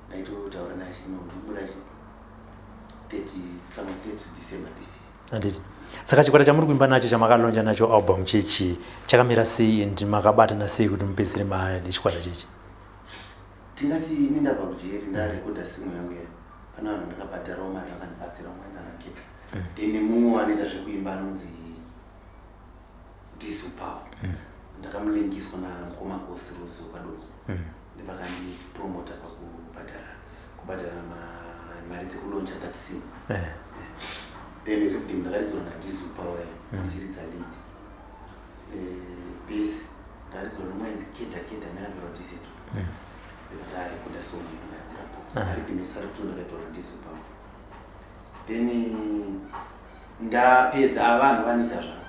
Ndaitotaura naye chino ndikubuda 30, somewhere 30 December this year. Handiti. Saka chikwata chamuri kuimba nacho, chamakalauncha nacho album chechi, chakamira sei and makabatana sei kuti mupedzisire nechikwata chechi? Tingati ini ndabva kujeri, ndarekodha single yangu ya, pane vanhu ndakabhadharawo mari vakandibatsira, umwe ainzi Anaketa, then mumwe wanoita zvekuimba anonzi Disu Power. Ndakamulingiswa namukoma Gosi Rose wekwadoko, ndivakandipromota pakubhadhara kubhadhara mari dzekulauncha that single. Then rhythm ndakaridzwa naDisu Power ndichiridza lead. Bass ndakaridzwa nomwe ainzi Keta Keta neangarwa Diseto, nekuti arekoda song inonga rhythm esaratu ndakaitwa naDisu Power. Then ndapedza, ava vanhu vanoita zvavo.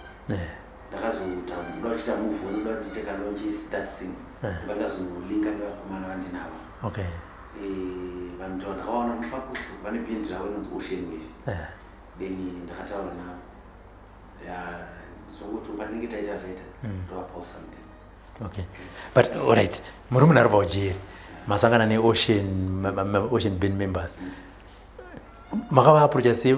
Ndakazoita ndoda kuchiita move on, ndoda kuti tiite kalaunch that single. Vandazolinka nevakomana vandinavo. Vanhu ndo ndakavaona mufakusi, vane bhendi ravo inonzi Ocean Wave. Then ndakataura navo ya zvonguti patinenge taita zvaita, ndovapawo something. Okay, but alright, muri munhu ari paujeri, masangana neOcean Ocean band members, makavaapproacha sei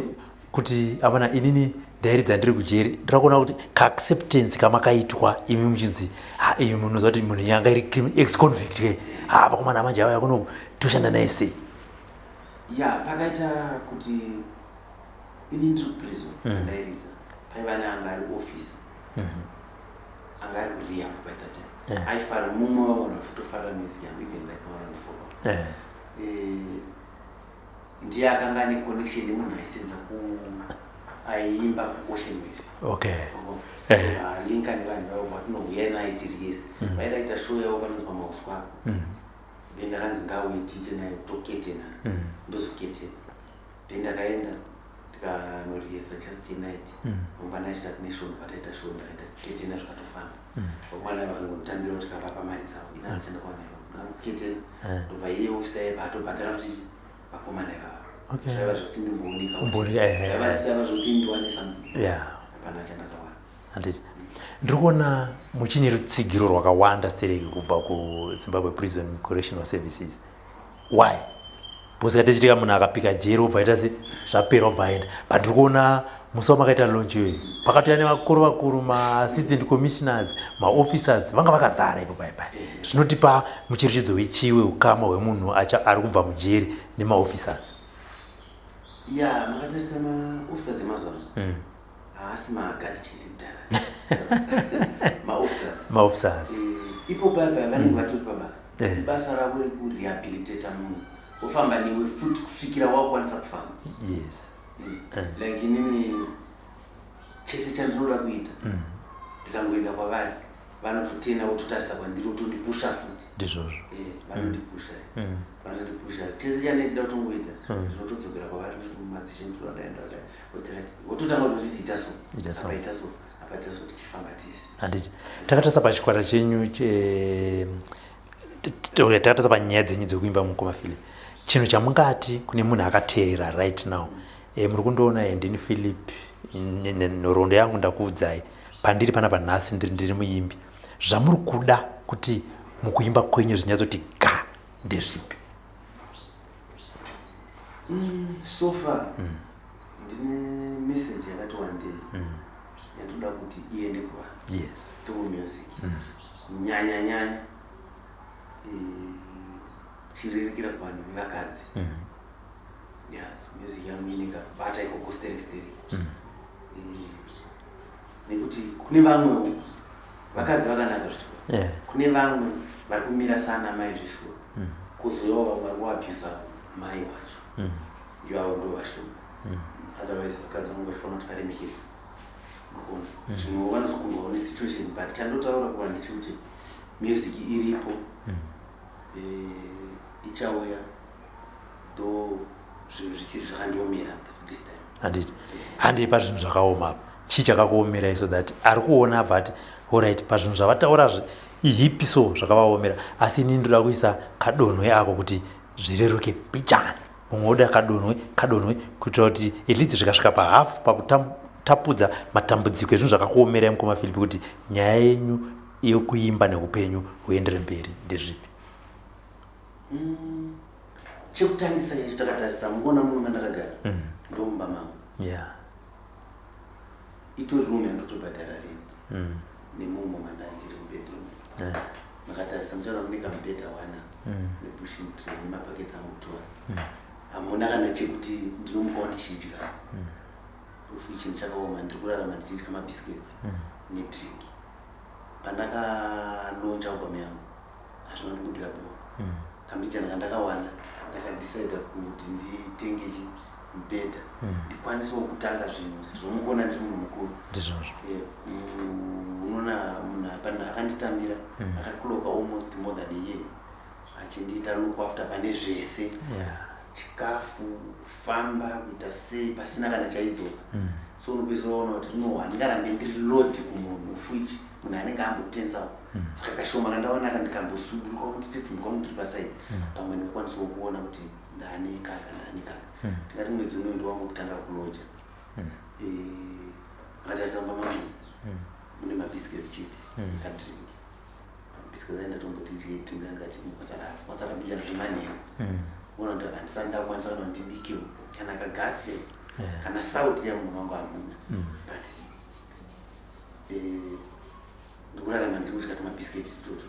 kuti avana inini ndairidza ndiri kujeri? Ndira kuona kuti kaacceptance kamakaitwa imi muchinzi, ha, imi munoziva kuti munhu yanga iri ex convict ke, ha, vakomana manje avaya kunoku, toshanda naye sei? Ya, pakaita kuti ini ndiri kuprison, ndairidza, paiva neanga ari officer, anga ari kurehab by that time. Aifara, mumwe wavanhu vaitofarira music yangu, even right now vanondifollow. Ndiye akanga ane connection nemunhu aisenza ku aiimba kuOcean Wave. Linka nevanhu vavo, vatinouya naye tiri yese. Vaida kuita show yavo panonzi pamauswa. Then ndakanzi ngauye tiite naye, toketena, ndozoketena. Then ndakaenda ndikanorihesa just a night. Mangwana acho tati neshow, ndobva show, ndakaita ketena, zvikatofamba. Vakomana vakangonditambira kuti kavapa mari dzavo, ina ndichandakwana ndakuketena. Ndobva iye ofisa yebva atobhadhara kuti vakomana ivava. Zvaiva zvekuti ndimbooneka. Umbooneka, Zvaiva siyana zvekuti ndiwane something. Hapana chandakawana. Handiti ndiri kuona muchine rutsigiro rwakawanda stereki kubva kuZimbabwe Prison Correctional Services. Why? Because katechitika munhu akapika jeri obva aita se zvapera, obva aenda. But ndiri kuona musi wamakaita launch iyoyo pakatouya nevakuru vakuru, maassistant commissioners, maofficers, vanga vakazara ipo pai pai. Zvinotipa mucherechedzo wechiwe ukama hwemunhu ari kubva mujeri nemaofficers? Ya, makatarisa maofficers emazuva ano, haasi magadhi chiri kudhara maofficers. Maofficers. Ipo paya paya vanenge vatori pabasa. Ibasa ravo rekurehabilitata munhu, wofamba newe futi kusvikira wakukwanisa kufamba. Like inini, chese chandinoda kuita, ndikangoenda kwavari, vanototena, vototarisa kwandiri, votondipusha futi. Ndizvozvo. Vanondipusha, vanondipusha. Chese chandinochida kutongoita, ndinotodzokera kwavari ndoti mumadzishe ndinoda kudai, vototanga kutonditi ita so. Ita so. Apa ita so, apa ita so, tichifamba tese. Handiti takatarisa pachikwata chenyu takatarisa panyaya dzenyu dzekuimba, mukoma Philip. Chinhu chamungati kune munhu akateerera right now, muri kundiona, ndini Philip, nhoroondo yangu ndakuudzai, pandiri panapa nhasi ndiri muimbi. Zvamuri kuda kuti mukuimba kwenyu zvinyatsoti ga ndezvipi? So far ndine message yakati wandei yatoda kuti iende kuvanhu through music, kunyanya nyanya chirerekera kuvanhu vevakadzi. Yeah, so music yangu inenge bata ikoko sterek sterek, nekuti kune vamwewo vakadzi vakanaka zvishuwa, kune vamwe vari kumira sana mai zvishuwa, kuzoyawo vamwe vari kuabusa mai wacho. Ivavo ndo vashoma. Otherwise vakadzi vangu vachifanira kuti varemekedzwe, makuona, zvimwewo vanozokundwawo nesituation. But chandotaura kuvanhu ndechekuti music iripo, ichauya, though zvinhu zvichiri zvakandiomera this time. Handiti handei pazvinhu zvakaoma apa. Chii chakakuomerai, so that ari kuona abva ati, alright, pazvinhu zvavataura ihipi so zvakavaomera, asi ini ndoda kuisa kadonhwe ako kuti zvireruke pichana, mumwe oda kadonhwe kadonhwe, kuitira kuti at least zvikasvika pahafu pakutapudza matambudziko ezvinhu zvakakuomerai, mukoma Philip, kuti nyaya yenyu yekuimba neupenyu huendere mberi, ndezvipi? Chekutangisa chacho, takatarisa, mukuona muno mandakagara, ndomumba mangu. Itori room yandotobhadhara rent nemumo mandandiri mubedroom. Makatarisa muchaona mune kamubhedha wana nepushing tray nemabhaketsi angu kutora. Hamuna kana chekuti ndinomukawo ndichidya rufu. Chinhu chakaoma, ndiri kurarama ndichidya mabiscuits nedrink. Pandakalauncha album yangu hazvina kundibudira bho. Kambijana kandakawana, ndakadecida kuti nditenge chi mubhedha, ndikwanisewo kutanga zvinhu, sezvo mukuona ndiri munhu mukuru. Ndizvozvo. Unoona munhu akanditambira, akaclocka almost more than a year achindiita look after pane zvese, chikafu, kufamba, kuita sei, pasina kana chaidzoka. So unopedzisa waona kuti no, handingarambe ndiri load kumunhu, of which munhu anenge ambotensawo. Saka kashoma kandaona ka ndikambosuduruka kuti tete kwangu tiri paside, pamwe ndingakwanisawo kuona kuti ndaane kaka, ndaane kaka. Ndingati mwedzi unoyu ndiwangu kutanga kuloja. Akatarisa mumba mangu mune mabiscuits chete, kadrink. Mabiscuits aenda tomboti drink angati kwasara kwasara mbijana zvemanheru. Unoona kuti handisati ndakukwanisa kana kuti ndibikewo kana kagasi kana sauti yangu mangu hamuna. But ndikurarama ndiri kudya tumabiscuits itoto.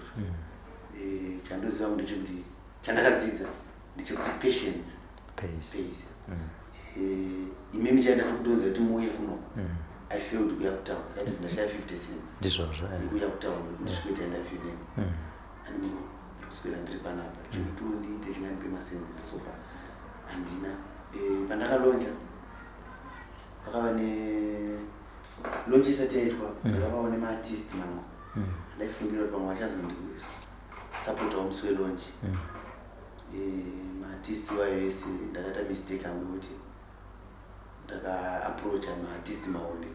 Chandoziva ndechekuti chandakadzidza ndechekuti patience Pays. Pays. Imimi chaenda kudonza kuti muuye kuno, I failed kuya kutown, ndakati ndashaya 50 cents Ndizvozvo. Yekuuya kutown kuti ndisvike interview nemi. Ani kuswera ndiri panapa, chekuti ndiite chingandipe masenzi ndisofa handina. Pandakalauncha pakava ne launch isati yaitwa, ndakavawo nemaartist mamwe andaifungira kuti vamwe vachazondisupportawo musi welaunch. Maartist wayo ese, ndakaita mistake yangu yekuti ndakaapproacha maartist mahombe,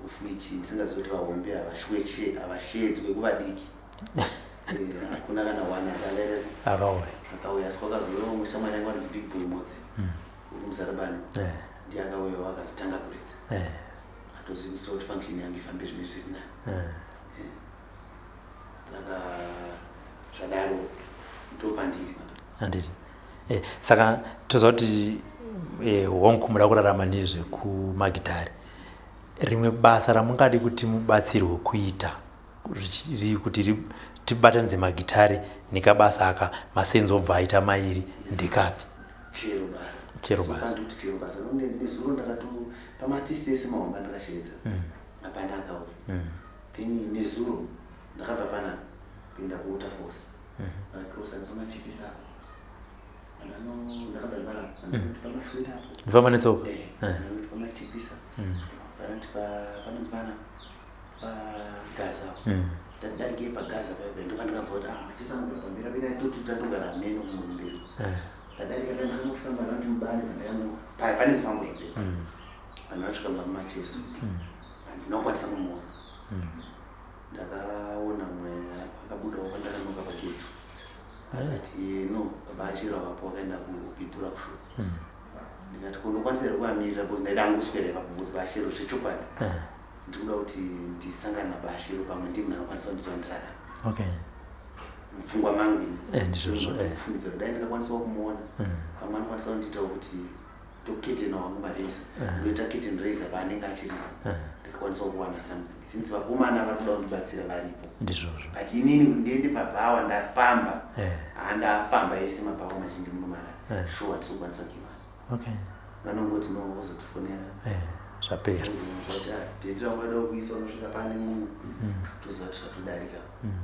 of which ndisingazivi kuti vahombe havashedzwe kuvadiki. Hakuna kana one akangaita Akauya. akauya. Asi kwakazouyawo mushamwari yangu anonzi Big Boy Motsi wekuMuzarabani. Ndiye akauyawo akazotanga kuridza, akatozivisa kuti function yangu ifambe zvine zviri nani. Saka zvadaro ndopandiri. Handiti saka toziva kuti hongu muda kurarama nezvekumagitari. Rimwe basa ramungadi kuti mubatsirwe kuita kuti tibatanidze magitari nekabasa aka, masenzi obva aita mairi, ndekapi? Chero basa. Chero basa. So ndikuti chero basa. Nezuro ndakato pamaartist ese mahomba ndakashedza, hapana akauya. Then nezuro ndakabva panapa kuenda kuWaterfalls, ndakakrosa nepamachipisa apo. Ndakabva panapa ndikuti pamashweda apo. Ndifamba netsoka. Ndikuti pamachipisa panoti panonzi pana pagaza apo. Ndadarikei pagaza paipa, ndokandikanzwa kuti ah, machisamugara pamberi apena toti tandogara meno kumberi. Ndadarika ndakangofamba raundi mubani pandakango pane kufamba zvamberi, pandakasvika pamacheso handina kukwanisa kumuona. Ndakaona mwe akabudawo pandakanoka pachecho. Akati no, baba Ashero avapo, vakaenda kuBindura kushow. Ndikati kunokwanisa here kuvamirira, because ndaida hangu kuswera ipapo, because baAshero zvechokwadi ndikuda kuti ndisangane nabaAshero, pamwe ndiye munhu anokwanisa kundiita ndirarame. Mupfungwa mangu ini. Ndizvozvo. Kufungidzira dai ndingakwanisawo kumuona, pamwe anokwanisa kundiitawo kuti ndoketena wangu mareza, ndoita curtain raiser paanenge achiridza, ndikakwanisawo kuwana something, since vakomana vari kuda kundibatsira varipo. But inini kuti ndiende pabhawa, ndafamba, handafamba yese mabhawa mazhinji munomara, sure hatisi kukwanisa kuiwana. Vanongoti no, vozotifonera. Zvapera. Kuti date raunoda kuisa unosvika pane mumwe, toziva kuti zvatodarika,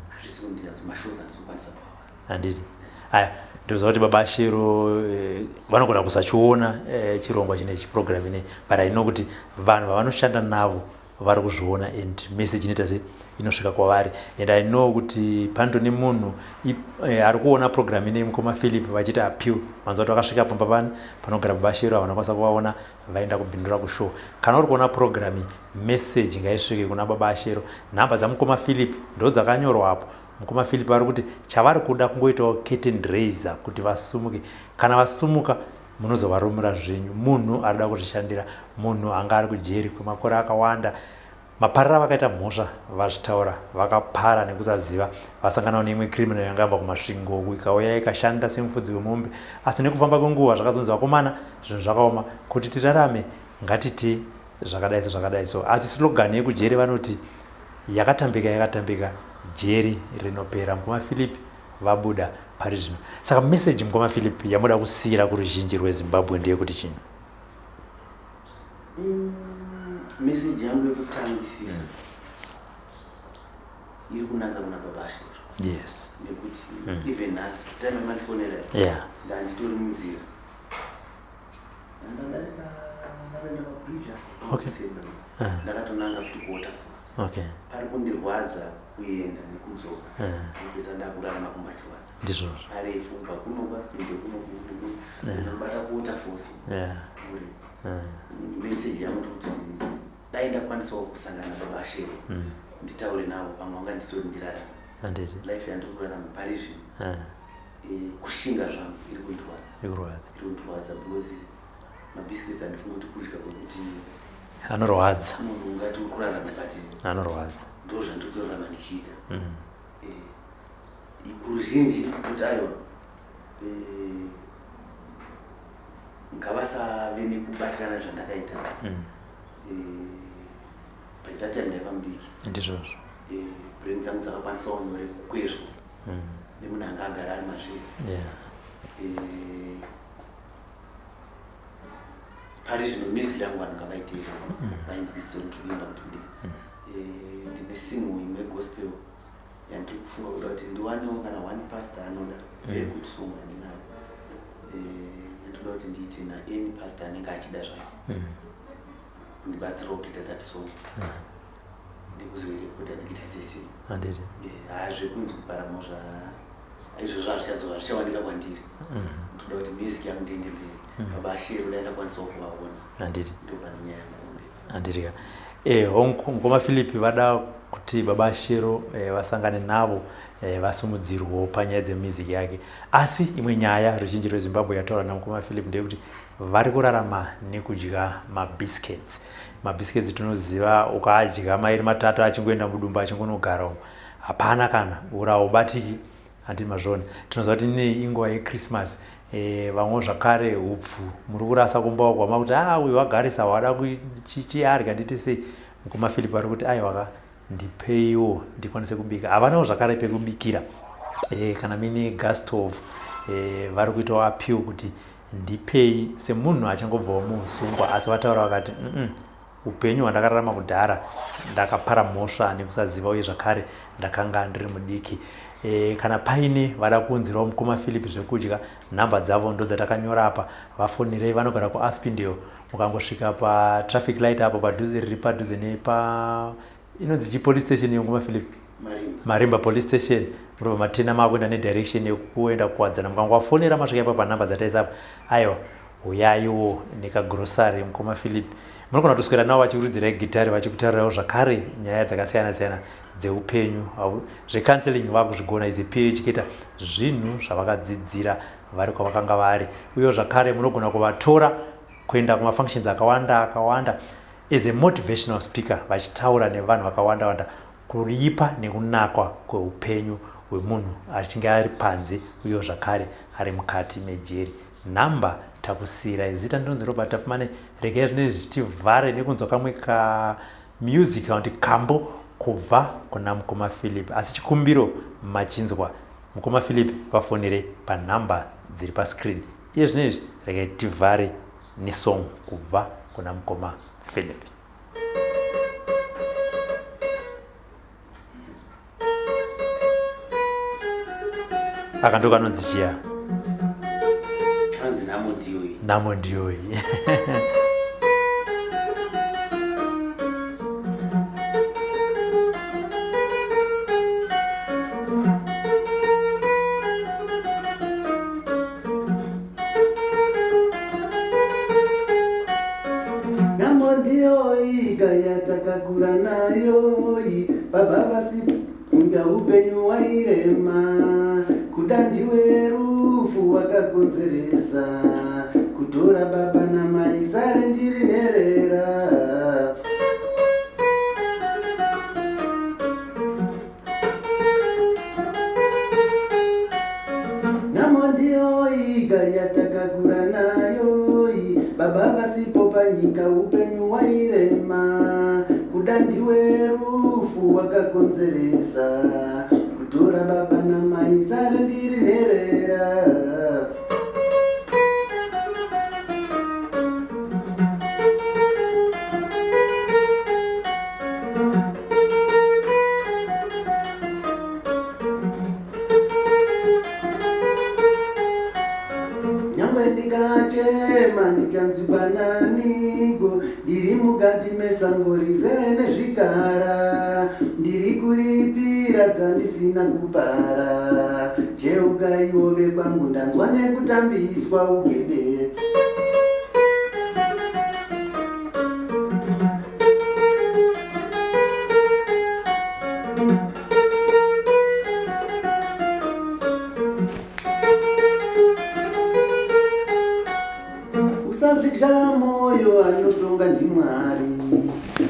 hazvisi kundinatso, mashows handisi kukwanisa kuawana. Handiti aya, ndinoziva kuti baba Shero vanogona kusachiona chirongwa chinechi, program inei, but I know kuti vanhu vavanoshanda navo vari kuzviona and message inoita se inosvika kwavari. And I know kuti panotone munhu ari kuona program inei, mukoma Philip vachiita appeal, vanzwa kuti vakasvika pamba pani panogara baba Shero, havana kwanisa kuvaona, vaenda kuBindura kushow. Kana uri kuona program iyi, message ngaisvike kuna baba Shero. Nhamba dzamukoma Philip ndo dzakanyorwa apo. Mukoma Philip vari kuti chavari kuda kungoitawo curtain raiser kuti vasumuke. Kana vasumuka, munozovarumura zvenyu. Munhu arida kuzvishandira, munhu anga ari kujeri kwemakore akawanda. Maparira vakaita mhosva vazvitaura, vakapara nekusaziva, vasanganawo neimwe criminal yanga yabva kuMasvingo uku, ikauya ikashanda semufudzi wemombe. Asi nekufamba kwenguva zvakazonzi, vakomana, zvinhu zvakaoma, kuti tirarame ngatiti zvakadai so, zvakadai so. Asi slogan yekujeri vanoti yakatambika, yakatambika, jeri rinopera. Mukoma Philip vabuda pari zvino. Saka message, mukoma Philip, yamuda kusiyira kuruzhinji rweZimbabwe ndeyekuti chini? Message yangu yekutangisisa iri kunanga kuna baba Ashero, nekuti even nhasi time yamandifonera, ndanditori munzira, ndandadarika, ndatoenda pabridge apo. Ndakatonanga futi kuWaterfalls. Pari kundirwadza kuenda nekudzoka, ndopedza ndakurara makumbo achirwadza. Parefu kubva kuno kwaSpinde kuno kunobata kuWaterfalls kure. Message yangu kuti dai ndakwanisawo kusangana nababa Ashero, nditaure navo, pamwe vanga nditori ndirarama. Life yandiri kurarama pari zvino, kushinga zvangu, iri kundirwadza. Ikurwadza. Iri kundirwadza because mabiscuits handifungi kuti kudya kwekuti Anorwadza. munhu ungati uri kurarama, but Anorwadza. ndo zvandiri kutorarama ndichiita. Kuruzhinji kuti aiwa, ngavasave nekubatikana zvandakaita. By that time ndaiva mudiki. Brain dzangu dzakakwanisawo nyore kukwezvwa nemunhu anga agara ari mazviri. Pari zvino music yangu vanhu ngavaiteerera, vainzwisise kuti kuimba kuti kudii. Ndine single imwe gospel yandiri kufunga kuda kuti ndiwanewo kana one pastor anoda, very good song yandinayo, yandinoda kuti ndiite naany pastor anenge achida zvake kundibatsirawo kuita that song nekuzoirekoda nekuita sese. Haa, zvekunzi kupara mhosva izvozvo hazvichadzoka, zvichawanika kwandiri. Ndoda kuti music yangu ndiende mberi. Baba Shero dai ndakwanisawo kuvaona. Ndo pane nyaya yangu hombe. Handiti ka, mukoma Philip vada kuti baba Shero vasangane navo, vasumudzirwo panyaya dzemusic yake. Asi imwe nyaya ruzhinji rweZimbabwe yataura namukoma Philip ndeyekuti vari kurarama nekudya mabiscuits. Mabiscuits tinoziva, ukaadya mairi matatu achingoenda mudumbu, achingonogara umo, hapana kana ura haubatiki. Handiti mazviona? Tinoziva kuti nei inguva yeChristmas. Vamwewo zvakare hupfu muri kurasa kumba uko, hama kuti ah, uyu wagarisa wada kuchiarya, nditi sei? Mukoma Philip vari kuti aiwaka, ndipeiwo ndikwanise kubika. Havanawo zvakare pekubikira, kana mini gas stove. Vari kuitawo appeal kuti ndipei semunhu achangobvawo muusungwa. Asi vataura vakati, Upenyu hwandakararama kudhara, ndakapara mhosva nekusaziva uye zvakare ndakanga ndiri mudiki." Kana paine vada kuunzirawo mukoma Philip zvekudya, nhamba dzavo ndodzatakanyora apa, vafonirei. Vanogara kuAspindale. Mukangosvika patraffic light apo padhuze, riri padhuze nepa inonzi chi police station iyo, mukoma Philip? Marimba. Marimba police station, murobva matena makuenda nedirection yekuenda Kuwadzana. Mukangovafonera masvika ipapo panhamba dzataisa apa, aiwa. Huyaiwo nekagrosari mukoma Philip. Munogona kutoswera navo vachikurudzirai gitare vachikutaurirawo zvakare nyaya dzakasiyana siyana dzeupenyu. Zvecounseling vakuzvigona is a peer educator zvinhu zvavakadzidzira vari kwavakanga vari. Uyewo zvakare munogona kuvatora kuenda kumafunctions akawanda akawanda as a motivational speaker vachitaura nevanhu vakawanda wanda Kuripa nekunakwa kweupenyu hwemunhu achinge ari panze uyewo zvakare ari mukati mejeri. Number takusiirai. Zita ndinonzi Robert Tapfumane. Regai zvino izvi tivhare nekunzwa kamwe ka music kana kuti kambo kubva kuna mukoma Philip. Asi chikumbiro machinzwa. Mukoma Philip vafonere panumber dziri pascreen. Iye zvino izvi regai tivhare nesong kubva kuna mukoma Philip. Aka ndo kanonzi chiya. Kanonzi nhamo ndiyoyi. Nhamo ndiyoyi. Nhamo ndiyo iga yatakakura nayo baba vasiinga upenyu wairema kuda ndiwe rufu wakakonzeresa kutora baba namai sare ndiri nherera. Nhamo ndiyo iga yatakakura nayo baba vasipo panyika upenyu wairema kuda ndiwe rufu wakakonzeresa kutora baba namai sare ndiri nherera. Nyangwe ndikachema ndikanzwikwa naniko, ndiri mukati mesango rizere nezvikara, ndiri kuripira dzandisina kupara. Cheukaiwo vekwangu ndanzwa nekutambiswa ugede. Usazvidya moyo anotonga ndiMwari,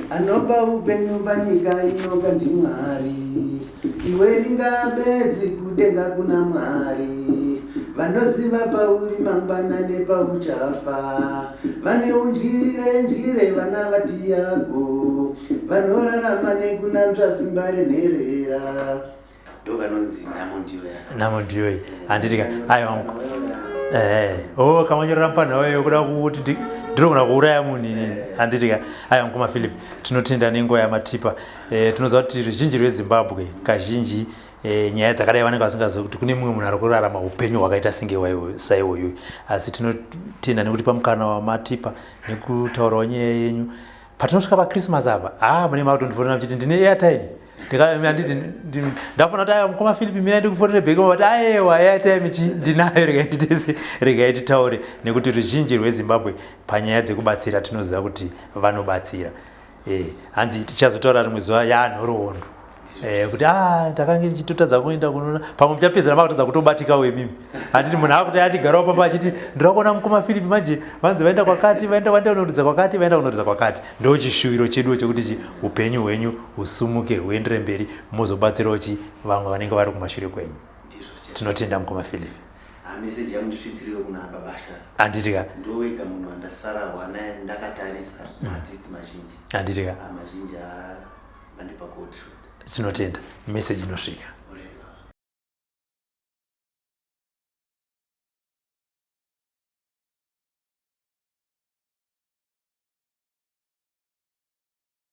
anopa upenyu panyika inoga ndiMwari. Iwe ringa bedzi kudenga kuna Mwari, vanoziva pauri mangwana nepauchafa. Vane undyire ndyire vana vaTiago, vanorarama nekunanzva simba renherera. Ndokanonzi nhamo ndiyo ya. Nhamo ndiyo iyi. Handiti ka aiwa. Eh, oh kamanyorera mfanha wayo kuda kuti ndinogona kuuraya munhu ini. Handiti ka aiwa mukoma Philip tinotenda nenguva yamatipa. Eh, tinoziva kuti ruzhinji rweZimbabwe kazhinji eh, nyaya dzakadai vanenge vasingazivi kuti kune mumwe munhu ari kurarama upenyu hwakaita senge saiwoyu asi tinotenda nekuti pamukana wamatipa nekutaurawo nyaya yenyu patinosvika pachristmas apa ah mune makutondifonera muchiti ndine airtime ndikanditi ndafona kuti aya mukoma philip mina ndikufonere bheki vati ayewa airtime chi ndinayo regai nditese regai titaure nekuti ruzhinji rwezimbabwe panyaya dzekubatsira tinoziva kuti vanobatsira Eh, hanzi tichazotaura rimwe zuva yanhoroondo eh, kuti ah, ndakange ndichitotadza kuenda kunoona pamwe muchapedzera makutadza kutobatikawo imimi handiti munhu akuti achigarawo pamba achiti ndira kuona mukoma philip manje vanzi vaenda kwakati vaenda vaenda kunoridza kwakati vaenda kunoridza kwakati ndo chishuviro cheduwo chekuti chi upenyu hwenyu husumuke huendere mberi mozobatsirawo chi vamwe vanenge vari kumashure kwenyu tinotenda mukoma philip Ah, message yangu ndisvitsiriwe kuna babasha handiti ka ndowega munhu wandasara wana ndakatarisa maartist mazhinji handiti ka Ah, mazhinji ah, vandipa cold shoulder tinotenda message inosvika.